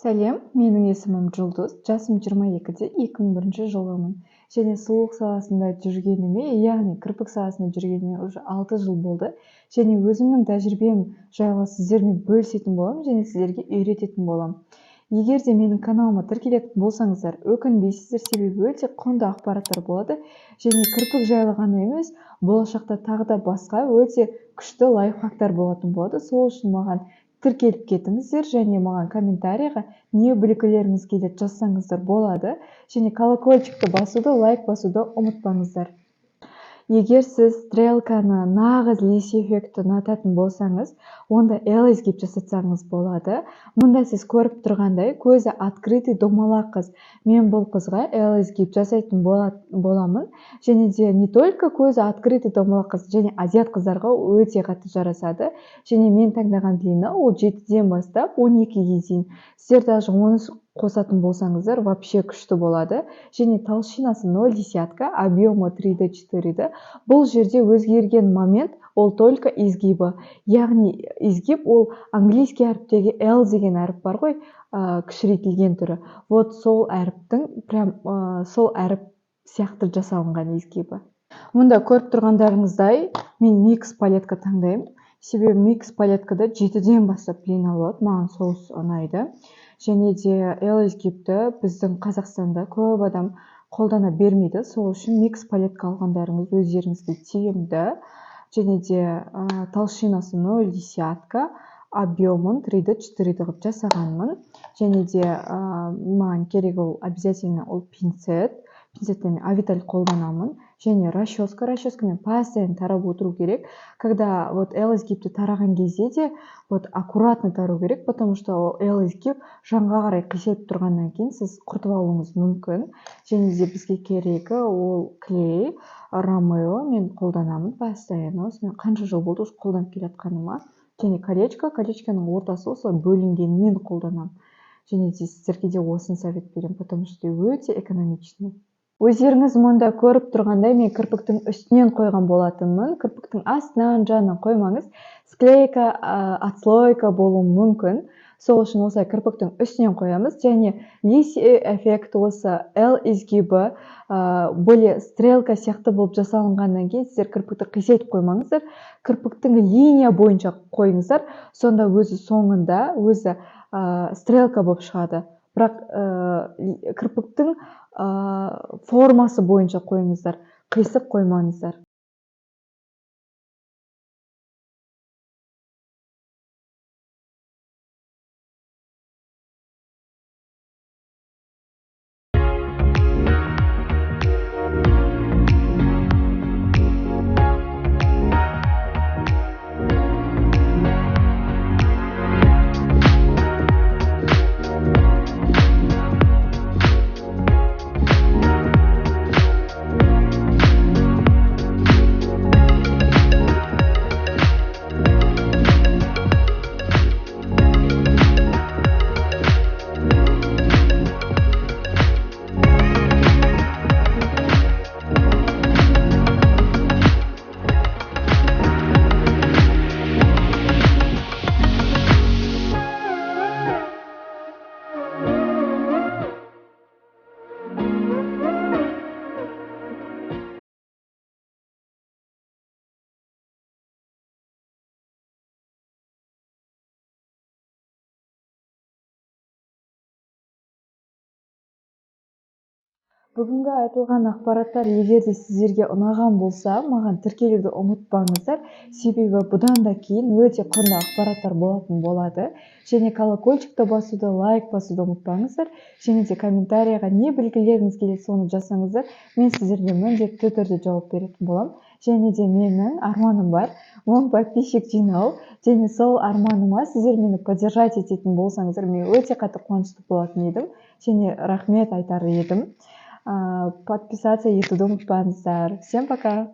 Сәлем, менің есімім Жұлдыз, жасым 22-де, 2001 жылғымын. Және сұлулық саласында жүргеніме, яғни кірпік саласында жүргеніме уже 6 жыл болды. Және өзімнің тәжірибем жайлы сіздермен бөлісетін боламын және сіздерге үйрететін боламын. Егер де менің каналыма тіркелетін болсаңыздар, өкінбейсіздер, себебі өте құнды ақпараттар болады. Және кірпік жайлы ғана емес, болашақта тағы да басқа өте күшті лайфхактар болатын болады. Сол үшін маған тіркеліп кетіңіздер және маған комментарийға не білгілеріңіз келеді жазсаңыздар болады. Және колокольчикті басуды, лайк басуды ұмытпаңыздар. Егер сіз стрелканы, нағыз лисий эффектті ұнататын болсаңыз, онда L изгиб жасатсаңыз болады. Мұнда сіз көріп тұрғандай, көзі открытый домалақ қыз. Мен бұл қызға L изгиб жасайтын боламын. Және де не только көзі открытый домалақ қыз, және азиат қыздарға өте қатты жарасады. Және мен таңдаған длина ол 7-ден бастап 12-ге дейін. Сіздер даже оны қосатын болсаңыздар, вообще күшті болады. Және толщинасы ноль десятка, объемы 3D, 4D. Бұл жерде өзгерген момент ол только изгибі. Яғни изгиб ол английский әріптегі L деген әріп бар ғой, кішірейтілген түрі. Вот сол әріптің прям сол әріп сияқты жасалынған изгибі. Мұнда көріп тұрғандарыңыздай, мен микс палетка таңдаймын. Себебі микс палеткада 7-ден бастап длина болады, маған сол ұнайды. Және де L изгибті біздің Қазақстанда көп адам қолдана бермейді, сол үшін микс палетка алғандарыңыз өздеріңізге тиімді. Және де толщинасы ноль десятка, объемын 3D, 4D қылып жасағанмын. Және де маған керек ол обязательно ол пинцет. Пинцетті мен Авиталь қолданамын. Және расческа, расческамен постоянно тарап отыру керек. Когда вот L изгибті тараған кезде де вот аккуратно тарау керек, потому что ол L изгиб жанға қарай қисайып тұрғаннан кейін сіз құртып алуыңыз мүмкін. Және де бізге керегі ол клей Ромео, мен қолданамын постоянно. Осымен қанша жыл болды уже қолданып келе жатқаныма. Және колечко, колечконың ортасы осылай бөлінгенмен қолданамын. Және де сіздерге де осыны совет беремін, потому что өте экономичный. Өздеріңіз мұнда көріп тұрғандай, мен кірпіктің үстінен қойған болатынмын. Кірпіктің астынан, жанынан қоймаңыз. Склейка, отслойка болуы мүмкін. Сол үшін осылай кірпіктің үстінен қоямыз. Және лисий эффект осы L изгибі более стрелка сияқты болып жасалынғаннан кейін сіздер кірпікті қисайтып қоймаңыздар. Кірпіктің линия бойынша қойыңыздар. Сонда өзі соңында өзі стрелка болып шығады. Бірақ кірпіктің формасы бойынша қойыңыздар, қисық қоймаңыздар. Бүгінгі айтылған ақпараттар егер де сіздерге ұнаған болса, маған тіркелуді ұмытпаңыздар, себебі бұдан да кейін өте құнды ақпараттар болатын болады. Және колокольчикті басуды, лайк басуды ұмытпаңыздар. Және де комментарийға не білгілеріңіз келеді, соны жазсаңыздар, мен сіздерге міндетті түрде жауап беретін боламын. Және де менің арманым бар, 10 подписчик жинау. Және сол арманыма сіздер мені поддержать ететін болсаңыздар, мен өте қатты қуанышты болатын едім және рахмет айтар едім. Подписаться етуді ұмытпаңыздар. Всем пока!